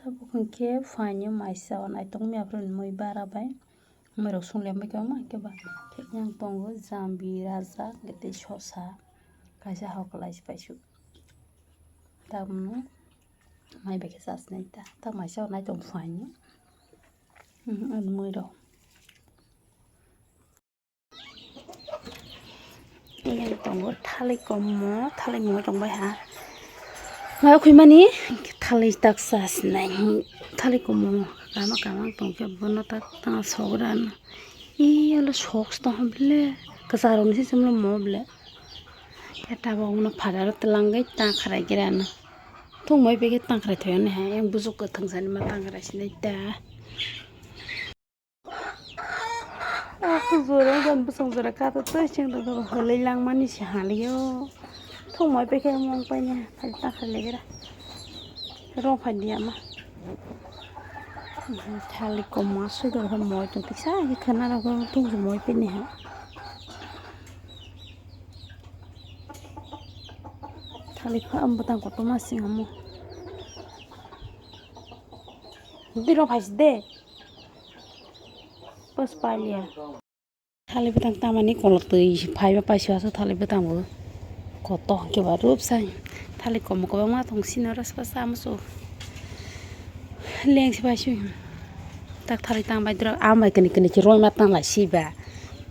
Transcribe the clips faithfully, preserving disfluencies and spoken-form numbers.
Tabuk hwnkhe phaini maisa o naitokni aphuru mui bara bai. Muirok songlembai khe ma khe ba. Khe yang tongo jambi, rajak, tei sosa. Kaisa hoklai se paisuk. Tabukno mai bai khe chasnai ta. Tak maisa o naitok phaini. Hmm, ani muirok. Yang tongo thali komo, thali moi tongbai ha. Mai khwi mani thali tak chasnai. Thali komo kama kama tongkhe bono tak tang sogra no. Iyalo socks tong bile. Kwcharo ni se chumlo mo bile. Eta bo uno phadaro twlangwi ta kharai gira no. Thung moi bege tangkhrai thoyani hai, yang bujuk kwthang sani ma tangkhrai sinai da. Aku jora dan busang jora kato to sing da halai langmani si halio. Thung moi bege mong paina phai tangkhrai legira. Rong phai dia ma. Thali komo aswk dor khe moi tong kisa khe khana rok thung moi pini hai. Thali pha am bwtang kotorma sing amo. Bwtwi rok phai si de. Pas palia. Thali bwtang tamani kolok twi phaiba paisa aswk thali bwtang bo. Kotor hwnkhe ba rwpsa thali komo kwbangma tong sino rwpsa sa musu. Lengsi bai sui. Tak thali tang bai dra am bai kani kani chi roi ma tang lai si ba.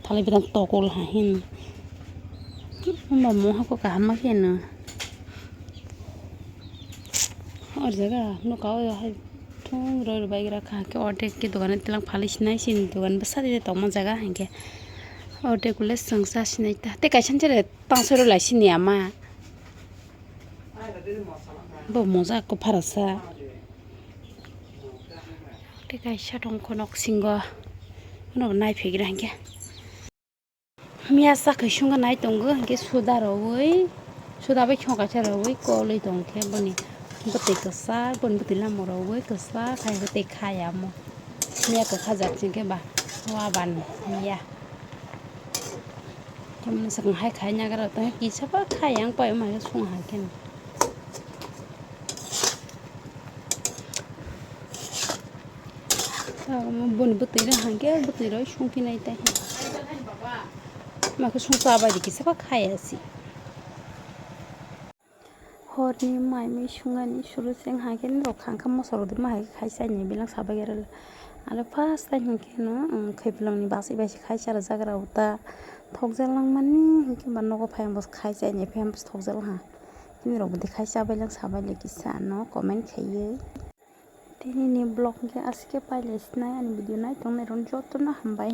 Thali bwtang tokol ha hin. Hwnba mo hako kaham ma kheno. O jaga no ka o hai thung roi roi bai gra kha ke ordek ke dogan tilang phali sinai sini dogan bwsa de tongma jaga hinkhe. Ordek ule swngsa sinai ta. Te kaisa jere tang soi roi lai sini ama. Bo moja ko pharasa. Tei kaisa tong khonok singo. Uno nai phegra hinkhe. Miya sakhe sunga nai tongo hinkhe suda rowoi. Suda bai khonga kaisa rowoi koloi tongkhe boni bwtwi kwchak boni bwtwi lama rowoi kwchak hai bwtwi khaya mo. Miya kwkha jak chingkhe ba wa ban miya. Khe mwnwi swkang hai khai nagra tongkhe kisa ba khai yang pai ma khe sung hai kheno. Boni bwtwi rw hai khe bwtwi rw sung phinai tai. Ma khe sung cha bai di kisa ba khai asi. Horni mai mui sungani suru se wng hai khe norok khang khe moso rok de ma hai khe khai chai ni bilang sabai khe rwla. Aro first time hwn khe no, um, khaiphilong ni basi bai se khai cha rwjak rw ta thokjak lang mani hwn khe ba nogo phai ang bo khai chai ni phai ang bo thokjak lang ha. Nini rok bo de khai cha bai lang sabai le kisa no comment khaiwi. Tini ni vlog hwn khe aswk khe pai lai sinai ani video nai tong nai rok joto no hambai.